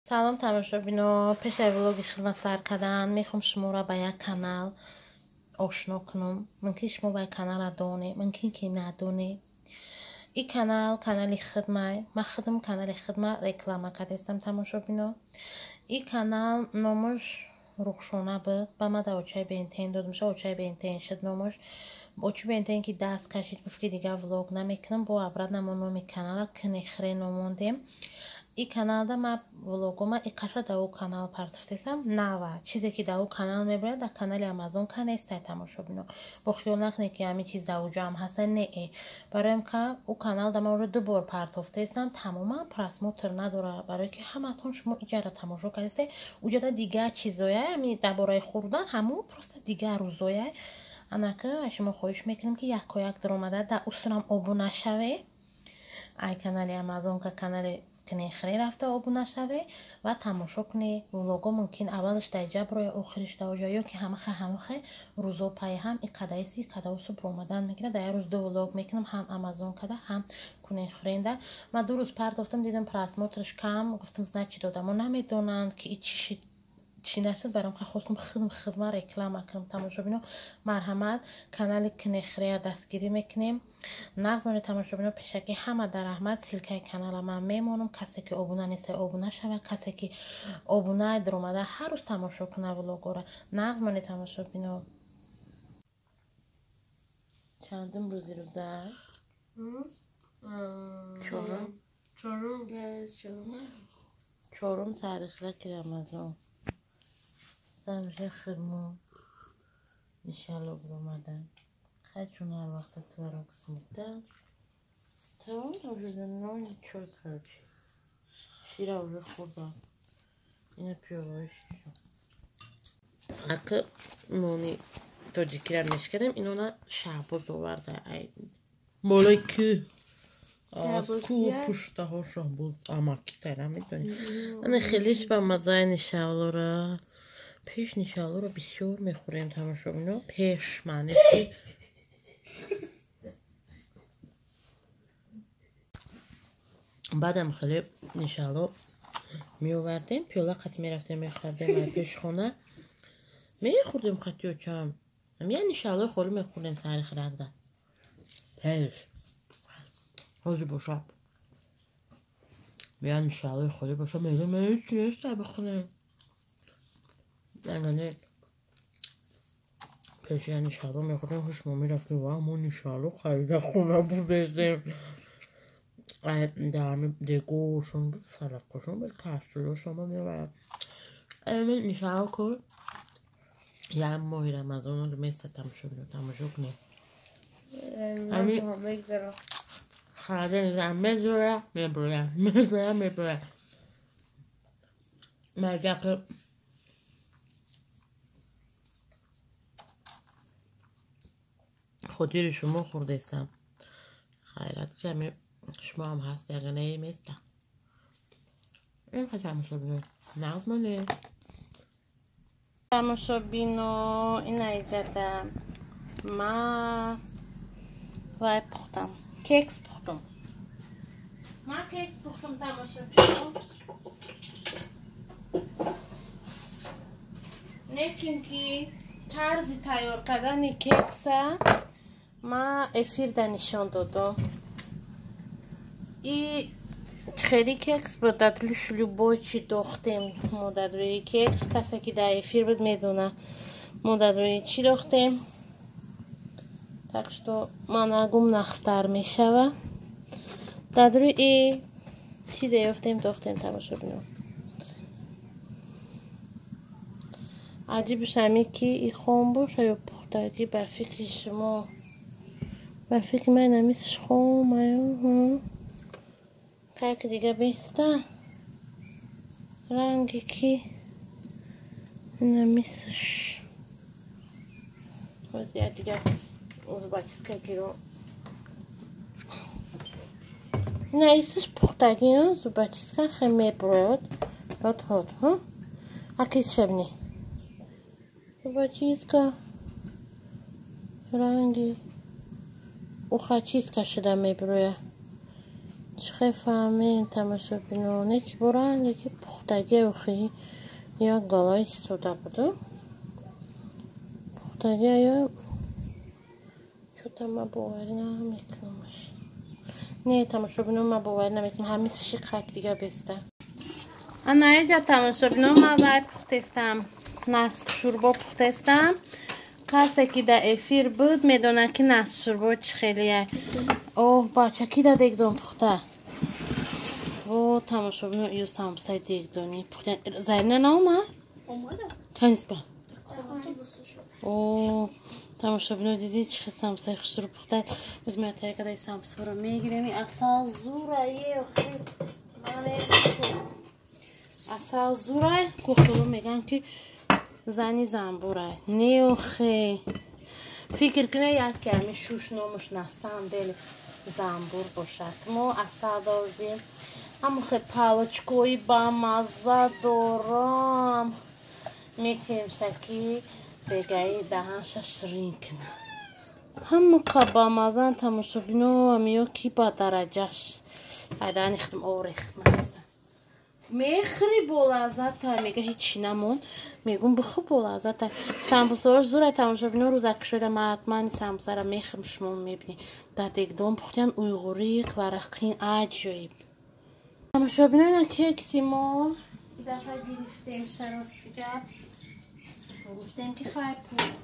Салом, тамошобино. Пеш аз влоги хидмат сар кардан мехоҳам шуморо ба як канал ошно кунам. Мумкин шумо ба каналра донед, мумкин ки надонед. Ин канал канали хидмай. Ман худам канали хидма реклама кардастам, тамошобино. Ин канал номаш Рухшона буд. Ба ман дар очаи Бентен додам. Ша очаи Бентен шуд номаш. Очи Бентен ки даст кашид, гуфт, ки дигар влог намекунам, бо обратно мо номи канала Кунехре номондем. И каналда ма влогома и қаша дар ӯ канал партофтесам. Нава чизе ки дар ӯ канал мебояд, дар канали Амазонка нестай, тамошобино. Бо хиёл накунед, ки ҳамин чиз дар ӯ ҷоам ҳаста. Не, бароям ка ӯ каналда ма ӯро ду бор партофтесам, тамоман просмотр надора, барое ки ҳаматон шумо иҷара тамошо кардесте. Уҷада дигар чизоя, ами дар бораи хӯрдан, ҳамун просто дигар рӯзоя. Анака аз шумо хоҳиш мекунем, ки якояк даромада дар усурам обуна шавед. Ай канали Амазонка, канали Кунехре рафта обуна шаве ва тамошо кунед влого. Мумкин аввалаш дар ҷа бироя, охириш дар оҷа, ё ки ҳамаха ҳамахе рӯзо пайҳам иқадаиси иқадаусу биромадан мекунад. Дар як рӯз ду влог мекунам, ҳам Амазонкада, ҳам Кунехренда. Ман 2 рӯз партофтам, дидам, просмотрш кам. Гуфтам, значит, одамо намедонанд, ки и чӣ шид, чӣ нашуд. Барам хостум худм хидма реклама кунам. Тамошобино, марҳамат, канали Кунехрея дастгирӣ мекунем. Нағз монед, тамошобино. Пешакӣ ҳама дар раҳмат. Ссылкаи канала ман мемонам. Касе ки обуна неста, обуна шавад, касе ки обуна даромада, ҳар рӯз тамошо кунад влогора. Нағз монед, тамошобино. Чандум рӯзи рӯза? Чорум. Чорум. Чорум сарихлаки Рамазон. Сармиша хирмо иншалло биромадан. Хай, чун ҳар вақта творог сметан тамом уже, нони чой, короче, шира уже хӯрдам. Ина пиёлаи шишо. Ака нони тоҷикира мешканем. Инона Шаҳбоз оварда, ай болои кӯ, аз кӯ пуштаҳо. Шаҳбоз амаки тара медонӣ, ана хелеш ба маззаи нишавлора. Пеш нишавлоро бисёр мехӯрем, тамошобино. Пеш маънеш ки баъдам хеле нишавло меовардем, пиёла қати мерафтем, мехӯрдем ай пеши хона, мехӯрдем қати очам. Я нишавлои холӣ мехӯрдем сари хиракда пеш. Ҳозир боша, я нишавлои холӣ боша, мерем, ҳеч неста бихӯрем. Ягане пеш я нишавло мехӯрдем, ҳушмо мерафтем, ва мо нишавло харида хона бурдестем. Дар ҳами дегошон, сарақошон, кастрюлошон меовард. Нишавло ку як моҳи Рамазонро места, тамошо тамошо кунед. Ами харида мезора, меброя, мезора, меброя. Мардак хотири шумо хӯрдестам. Хайрат ки ҳами шумо ҳам ҳаст, ягонае места. Ин тамошобино, нағз монед. Тамошобино, ина иҷада ма вай пухтам, кекс пухтам. Ма кекс пухтам, тамошобино. Некин ки тарзи тайёр кардани кекса ма эфирда нишон додам. И хеле кекс буд, дар луш любой чӣ дохтем мо дар рӯи кекс. Касе ки дар эфир буд, медона, мо дар рӯи чӣ дохтем. Так что ман нагум, нағзтар мешава. Дар рӯи чизе ёфтем, дохтем, тамошобино. Аҷибш ҳамин ки и хом боша ё пухтагӣ, ба фикри шумо? Ба фикри ман ҳамисш хом. Как дига беста ранги ки намисш. Ҳозир я дига зубочистка гиром. Наисш пухтагӣ, зубочистка хе меброяд. Ҳот ҳот акис шабни зубочистка ранги ухачистка шуда меброяд. Чӣ хел фаҳмем, тамошобино? Не ки боранге ки пухтагӣ охи як гала истода буду. Пухтагӣ ё чӯта ма боварӣ намекунамаш. Не, тамошобино, ма боварӣ намекунам. Ҳамисаши қак дига беста. Ана иҷа, тамошобино, ма вай пухтестам. Наск шӯрбо пухтестам. Касе ки дар эфир буд, медонад ки наск шӯрбо чӣ хелия. Оҳ, бача, ки да дегдон пухта? Во, тамошобино, ию самбусаи дегдонӣ пухта. Зарина наомад? Омада. Канисба. О, тамошобино, дидӣ чӣ хел самбусаи хушрӯ пухта? Боз мо тайёр кардаи самбусаро мегирем. Асал зура е, охи. Асал зурай, кухтоло мегӯянд ки зани занбурай. Не, охе. Фикр кунед, як ами шуш номуш на самом деле занбур бошад. Мо асал дозем. Ҳамохе палочкои бамазза дорам. Метиҳемша ки бегаи даҳанша ширин кунад. Ҳамақа бамаззан, тамошобино, амиё ки ба дараҷаш. Айдаани худам орехмаза. Мехӯри, болаззата, мега ҳечи намонд. Мегум, бихӯр, болаззата. Самбусаҳош зурай, тамошобино, рӯзак шуда ман ҳатман самбусаро мехӯрам, шумо мебинед. Дар дегдон пухтиян уйғуриқ, варақин, аҷоиб. Тамошобино, ина кекси мо дафъа гирифтем шарости гап. Гуфтем ки хай пухт.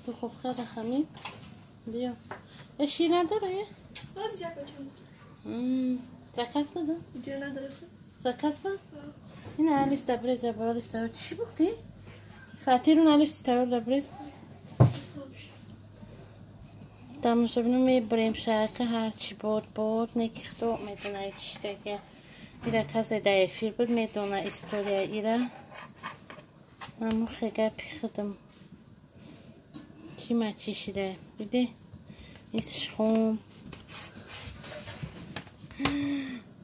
Духовка да хамид. Биё. Э, шир надора? Боз як бачам. Заказ бада? Дига надора. Заказ ба? Ина алис дабрез, алис да чӣ бухтӣ? Фатирун алис тавр дабрез. Тамошобино, мебарем шака ҳарчи бод бод, не ки худо медона чӣ таге. Ира касе дар эфир буд, медона история ира. Амухе гапи худам. Чӣ мачи шида? Диде? Исш хом.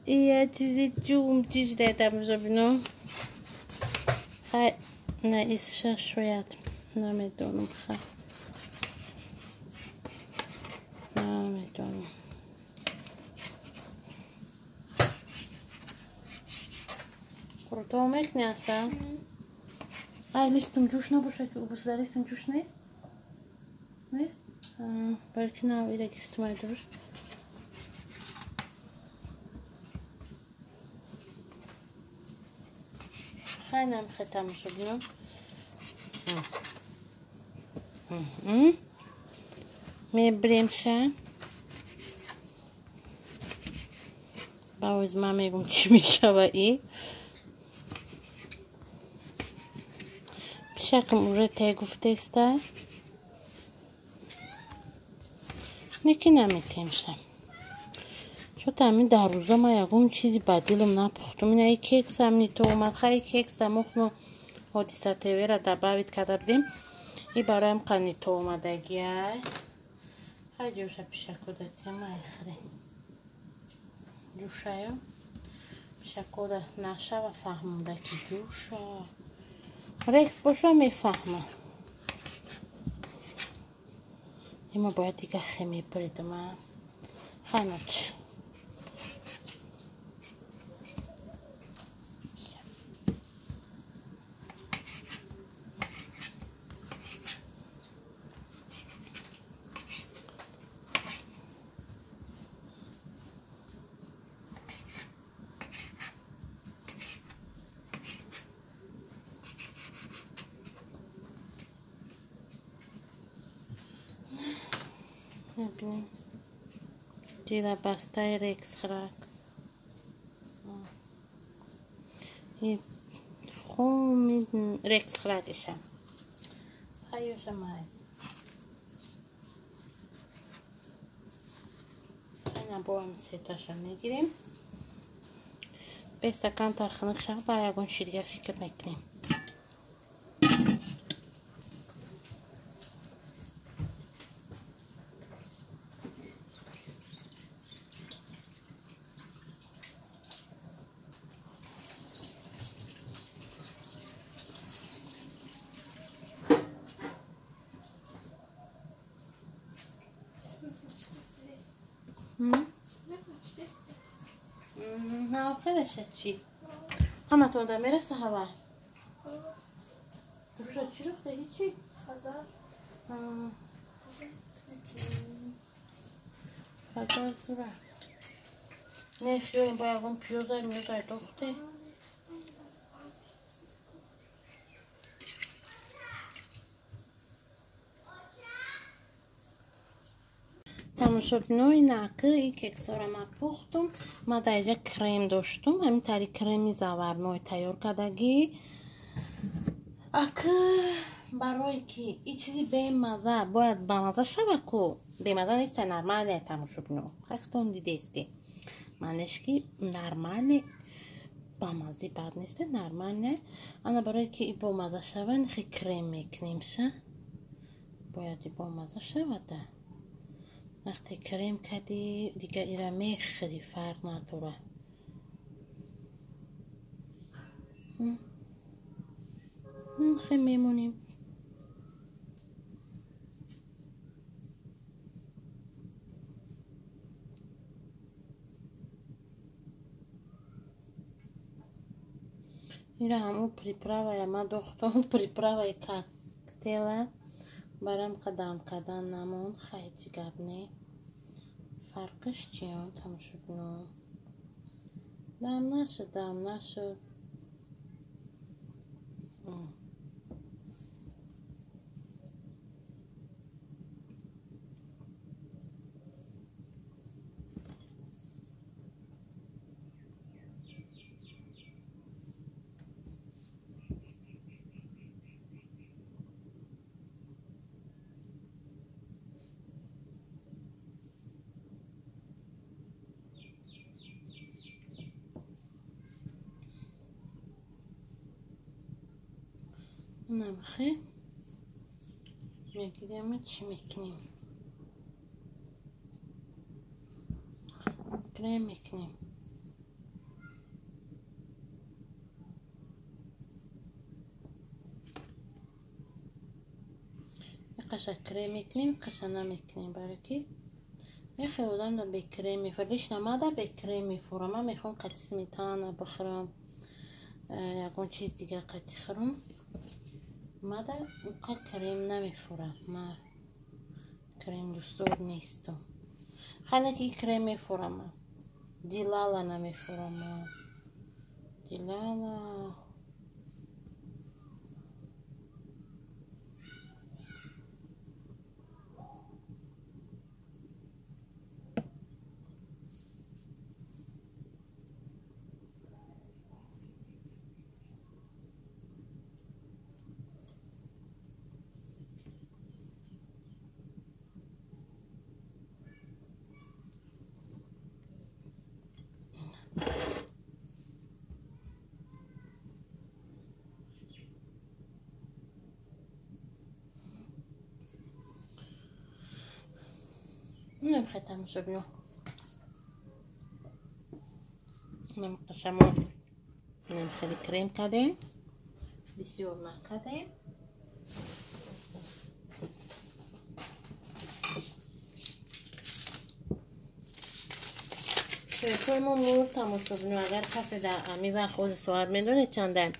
Ия чизи чум чӣ шида, тамошобино? Хай, на исша шояд намедонам, хай. Намедонам. Қурутоб мекунӣ, асал? Ай, листам ҷӯш набошад, ки убусда листам ҷӯш нест? Нест? Балки нав ира гистумай дуруст. Хай, намехе, тамошобино. Мебремша. Баоз ман мегум чӣ мешава и. Пишакам уже те гуфтеста. Неки наметемша. Чота ҳамин дар рӯза ман ягон чизи ба дилам напухтум. Ина и кексам не то омад. Хай, кексам охмо ҳодиса ТВ-ра добавить карда будем. И бароям қа не то омадагиай. Хай, ҷӯша пишакода тема айхӯре. Ҷӯшаю. Пишакода нашава фаҳмонда ки ҷӯша. Рекс боша мефаҳма. Има бояд дига хе мебуридам. Хайноч. Мебинем. Дила бастаи рекс хӯрак. И хуми рекс хӯрак иша. Ҳаюша май. Ана боам сеташа мегирем. Бе стакан тархинук шава, ба ягон чи дига фикр мекунем. Хелеша чӣ? Ҳаматон да мераса ҳава? Руша чӣ рухта ҳичи? Хазар. Хазар сура. Не хиёем бо ягон пиёзай миёзай дохте. Тамошобинои наки и кексора ма пухтум. Ма дар инҷа крем доштум. Ҳамин тари креми заварной тайёр кардагӣ. Аки барое ки и чизи бемаза бояд бамаза шава ку. Бемаза неста, нормале тамошобино. Хахтон дидести. Маънеш ки нормале бамази бад неста, нормале. Ана барое ки и бомаза шава, нихи крем мекунемша. Бояд и бомаза шавада. Вақте крем кардӣ, дигар ира мехӯрӣ, фарқ надорад. Хе мемонем. Ира ҳамун приправая ма дохтам, приправаи коктейла барам қадам кардан намонд. Хай ҳеҷ гап не. Фарқиш чиён тамошобино? Дам нашуд, дам нашуд. Намхе мегирем, чӣ мекунем? Крем мекунем. Қаша крем мекунем, қаша намекунем, барои ки яхе одам да бе крем мефурад. Лично ма да бе крем мефурам. Ман мехоҳам қати сметана бихӯрам, ягон чиз дигар қати хӯрам. Мада уқа крем намефурам. Ма крем дӯстдор нестам. Хане ки крем мефурам. Дилала намефурам. Дилала. Намхе тамошобино. Намқашамо намхели крем кардем. Бисёр накардем. Чойкои мо мур тамошобино. Агар касе дар ами вақт ози соат медонед чанда?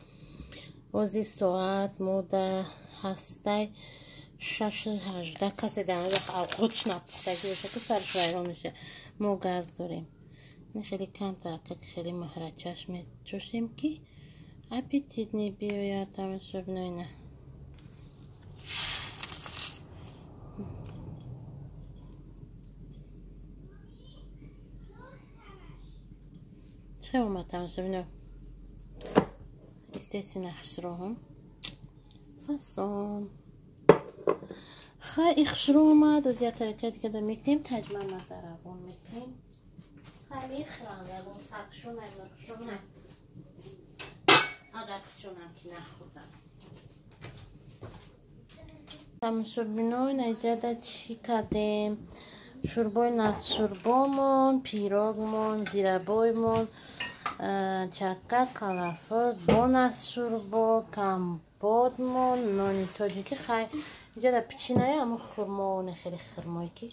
Ози соат мо да ҳастай 6:18. Касе дар вақт авқотш напухтагӣ боша, ки сарш вайрон меша. Мо газ дорем. Не хеле камтар, хеле муҳрачаш мечошем, ки аппетит небиёяд тамошобино. Ина чӣ омад тамошобино? Естественно, хушроҳум фасон. Хай и хушрӯ омад. Оз як тариқа дига да мекунем, таҷма ма даравон мекунем. Хай мехӯранд, ягон сагшонай, мурғшонай. Агар хушонам ки нахӯрдам. Тамошобино, наҷада чӣ кардем? Шӯрбои насшӯрбомон, пирогмон, зирабоймон, чакка, калафур, бо насшӯрбо, компотмон, нони тоҷикӣ. Хай инҷа дар печиная ҳамун хурмоне, хеле хурмое ки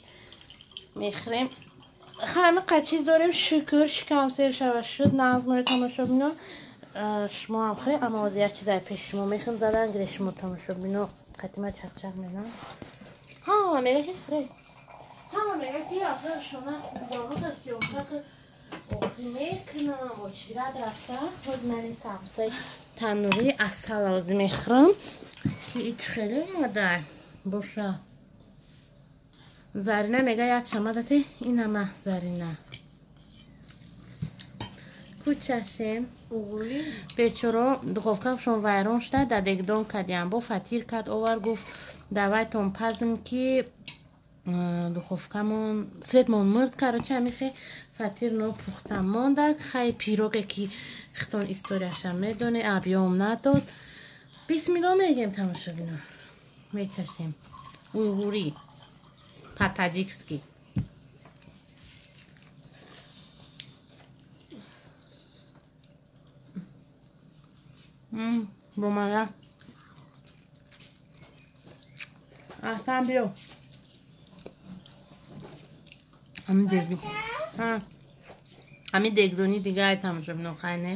мехӯрем. Ҳама қад чиз дорем, шукр, шикам сер шава шуд, нағз мои тамошобино. Шумо ҳам хӯред, аммо ҳозир як чизай пеши шумо мехӯрам задан, гире шумо тамошобино қатима чақчақ менам. Ҳама мега ки хӯред. Ҳама мега ки ахир шона хубборуда съёмка охи мекунам, очират рафта. Ҳозир ман ин самсаи таннурии асал ҳозир мехӯрам, ки ич хеле омада боша. Зарина мега як чамадате, инама Зарина. Кучашем. Бечоро духовкашон вайрон шуда, да дегдон кардиам. Бо фатир кард, овар гуфт, давайтон пазм ки духовкамон светмон мурд, короче, ҳамихе фатир нопухта мондак. Хай пироге ки хитон историяша медоне, объём надод. Бисмилло мегем тамошобино. Мечашем. Уйғурӣ. По-таджикски. Бомаза. Аҳсан биё. Ҳамин дегдон. Ҳамин дегдони дига ай тамошобино хай не?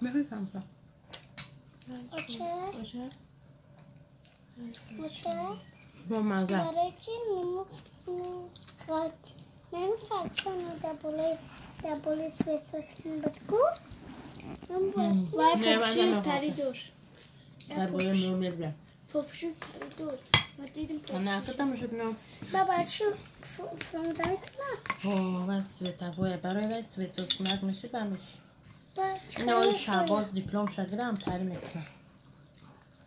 Мехоҳӣ самса? Оше. Оше. Бомаза. Барои чӣ намехоҳад дар болои свет соз кунем буд ку? Вай Вай тари дошт. Дар болои мео мебирад. Попшуд тари дошт. Ма дидем Ана тамошобино. Ба барои чӣ фурӯда мекунад? Вай световое. Барои вай свет соз кунак меши ба меши. Ина оли Шаҳбоз дипломша гирам тари мекунам.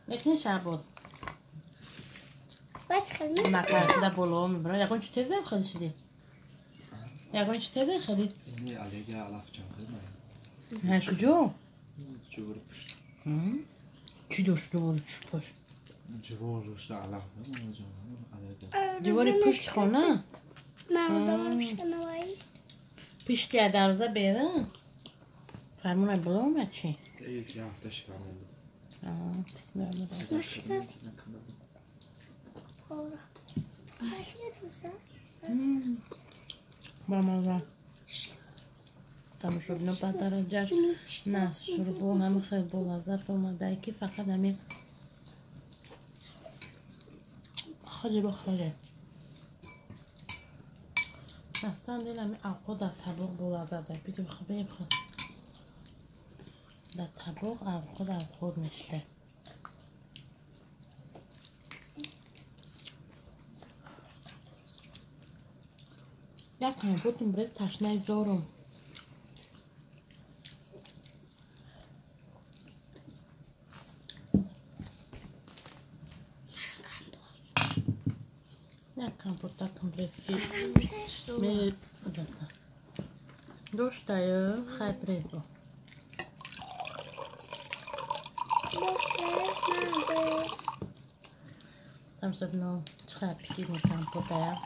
Мекунӣ Шаҳбоз? Макарсида боло мебарад. Ягон чӣ теза хеле шидӣ? Ягон чӣ теза хеле? Не, аллергия алаф ҷанг кардам. Ҳа, куҷо? Ҷувори пушт. Чӣ дошт ҷувори пушташ? Ҷувор дошта алаф. Ҷувори пушти хона? Пушти я дарвоза берун? Фармонай боло омад чӣ? Як ҳафта шикармон буд. Бисмилла. Бамаза. Тамошобино ба дараҷаш насшурбо ҳами хел бо лаззат омадае ки фақат ҳами хеле бо хеле. Аслан дил ҳами авқот дар табоқ бо лаззат бигир бихӯр. Дар табоқ авқот мешуда. Як компотум брез ташнаи зорум. Як компотакам брез ки мезата. Доштаю хай брез бо. Тамошобино чӣ қадар аппетитный компотая.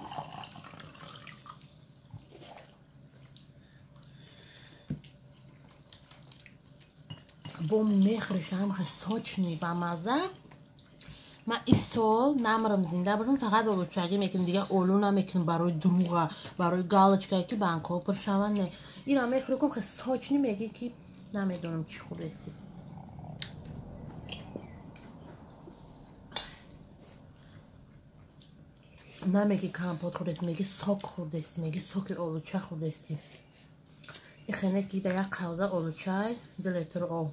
Бо мехӯриш ҳам хеле сочный бамаза. Ман ин сол намрам зинда бошам, фақат олучагӣ мекунам, дигар олу намекунам барои дурӯға, барои галочкае ки банкҳо пур шаванд. Не, инро мехӯрӣ кун хеле сочный мегӣ ки намедонам чӣ хӯрдастӣ. Намегӣ компот хӯрдастӣ, мегӣ сок хӯрдастӣ, мегӣ соки олуча хӯрдастӣ. Ин хеле ки дар як қавза олучай, 2 литр об.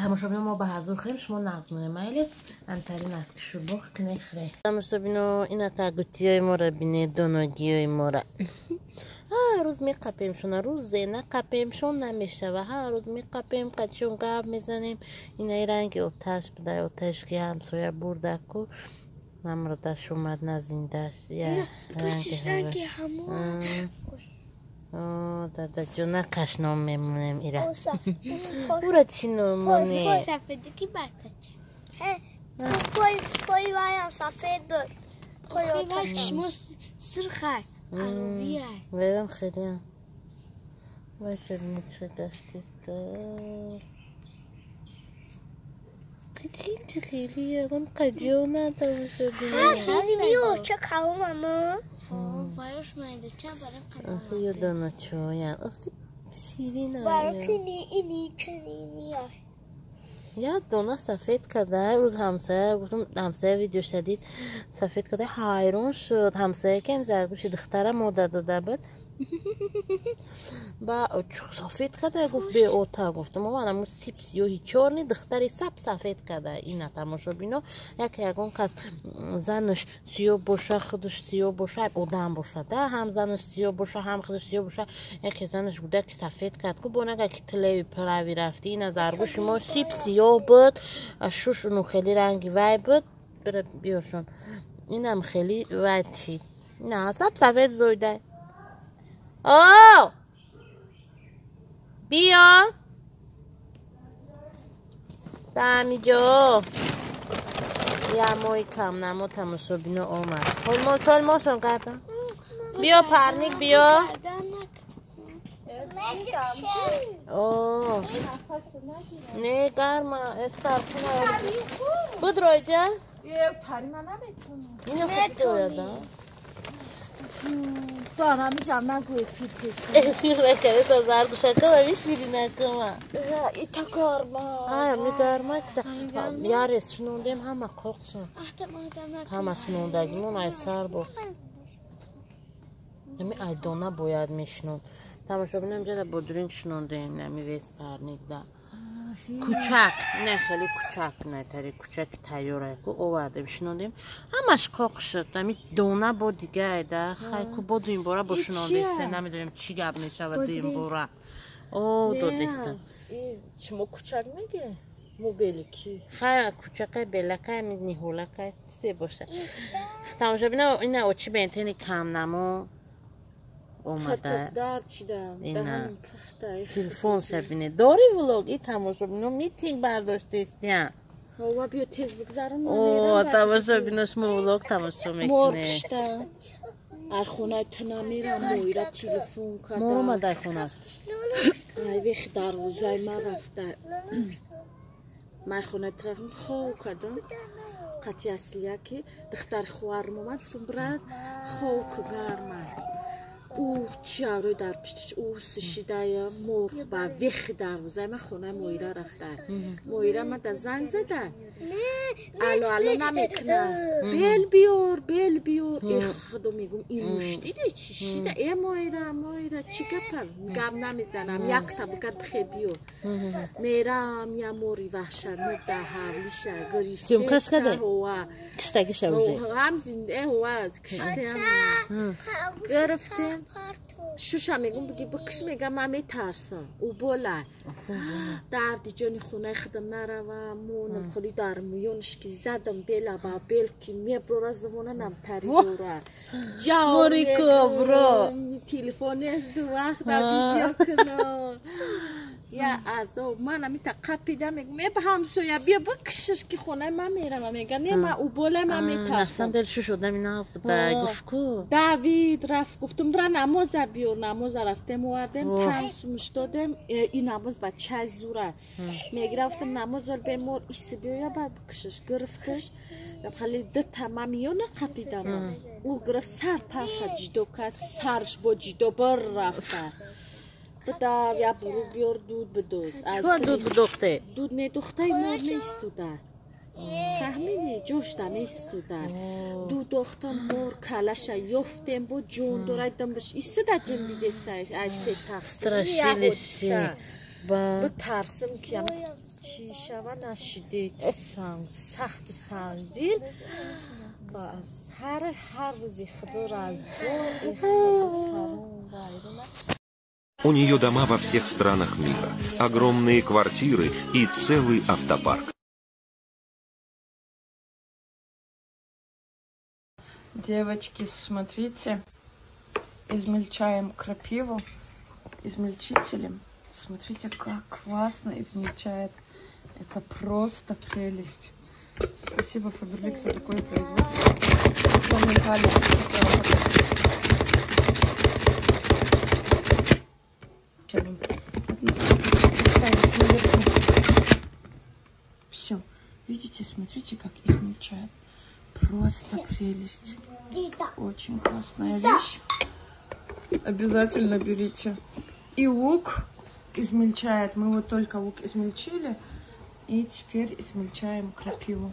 Тамошобино мо ба ҳазур хӯрем, шумо нағз монед, майли? Антарин аст ки шурбо кунед хӯред. Тамошобино инака гутиёи моро бинед, доногиёи моро. Ҳар рӯз меқапемшон, рӯзе нақапемшон намешава. Ҳар рӯз меқапем, қачон гап мезанем. Инаи ранги оташ буда, оташ ки ҳамсоя бурда ку намродаш омад, на зиндаш. Ранги ҳамон. Дадаҷон накаш ном мемонем ира. Ура чӣ ном монем? Сафеди ки бартача. Пой ваям сафед буд. Сирхай, аловиай. Верам хеле. Ваше чӣ даштиста. Хеле ягон қаҷона тамошобино. Ча каломамо? Вайш майда ча барам калом. Охи ёдона чоян. Охи ширин. Баракини ини чанини. Як дона сафед карда, рӯз ҳамсоя гуфтам, ҳамсоя видео шадид сафед карда, ҳайрон шуд. Ҳамсоя кам заргӯши духтара модар дода буд. Ба сафед карда гуфт беота гуфтам, манам сип сиёҳи чорни духтари сап сафед карда. Ина тамошобино, як ягон кас занаш сиёҳ боша, худаш сиёҳ боша, одам боша, да, ҳам занаш сиёҳ боша, ҳам худаш сиёҳ боша, яке занаш буда ки сафед кард. Ку бонага ки тилеви прави рафти, ина заргӯши мо сип сиёҳ буд, шуш уну хеле ранги вай буд, бира биёшон. Инам хеле вай чид. На, сап сафед зойда. О! Биё! Тамиҷо! Я мои камнамо тамошобино омад. Ҳолмошон кардам. Биё парник биё. О! Не гарма, эс сархуна. Буд ройҷа? Ино хуб дояда. Дорам ҷам нагу эфир кеси. Эфир накарда заргӯшака ва ширинакама. Ита гарма. Ай, ми гарма чида. Ярес шунондем ҳама қоқшон. Ҳама шунондагимон ай сар бо. Ами ай дона бояд мешунон. Тамошобинам ҷада бодринг шунондем, ами вес парникда. Кучак, не хеле кучак, не тари кучаки тайёра ку овардем шунондем. Ҳамаш қоқ шуд. Ами дона бо дигае да. Хай ку бо дуюм бора бо шунондеста, намедонем чӣ гап мешавад дуюм бора. О, додеста. Шумо кучак меге? Мо белики. Хай кучакай, белакай, ами ниҳолакай, чизе боша. Тамошобино ина очи бентени камнамо омада. Телефон шабине. Дори влог и тамошобино митинг бардоштестия. Ова биё тез бигзарам. О, тамошобино шумо влог тамошо мекунед. Мор кишта. Ай хонаи ту намерам, моира телефон карда. Мор омада ай хона. Ай вех дарвозаи ма рафта. Ман хонаи ту рафтам, хов кардам. Қати аслия ки духтари хоҳарам омад, гуфтам брат, хов ку гарма. Ӯ чи аврӯй дар пиштиш, ӯ сишидая мурғ ба вехи дарвозаи ман хонаи Моира рафта. Моира мада занг зада. Алло, алло намекуна. Бел биёр, бел биёр. Э худо мегум, ин муштиде чи шида? Э Моира, Моира, чӣ гапа? Гап намезанам, якта букат бихе биёр. Мерам, я мори ваҳшатнок дар ҳавлиша гирифта. Сёмкаш каде? Киштагиша уже. Ҳам зинда, ҳова, киштаам. Гирифтем. Шуша мегум, биги бикиш, мегам ман метарсам. Ӯ бола. Дарди ҷони хонаи худам наравам, монам худи дар миёнаш ки задам бела ба бел ки меброра звона намтари дора. Мори кобро. Телефон нест ду вақт видео кунам. Я азоб, ман амита қапида мегум, э ба ҳамсоя биё бикишаш ки хонаи ман меравам. Мега не, ман ӯ бола, ман метарсам. Дил шуш одами нағз буда, гуфт ку. Давид рафт, гуфтум бра намоза биёр, намоза рафтем овардем, 5 сумш додем, ин намоз ба чай зура. Мегира гуфтам намоз ол бемор иси биёя баъд бикишаш, гирифташ. Хали дута ман миёна қапидам. Ӯ гирифт сар парша ҷидо кард, сарш бо ҷидо бир рафта. Буда я буру биёр дуд бидоз. Чӣ дуд бидохте? Дуд медохтай мор меистуда. Фаҳмидӣ? Ҷошта меистуда. Дуд дохтам мор калаша ёфтем бо ҷон дорад дамбаш истода ҷинбидеса ай се тақсим. Страшилище. Битарсим ки чӣ шава нашидед. Сахт санҷдил. Ба ҳар рӯзи худоро аз бо вайрона. У нее дома во всех странах мира, огромные квартиры и целый автопарк. Девочки, смотрите, измельчаем крапиву измельчителем. Смотрите, как классно измельчает. Это просто прелесть. Спасибо, Фаберлик, за такое производство. Моментально. Все. Видите, смотрите, как измельчает. Просто прелесть. Очень классная вещь. Обязательно берите. И лук измельчает. Мы вот только лук измельчили. И теперь измельчаем крапиву.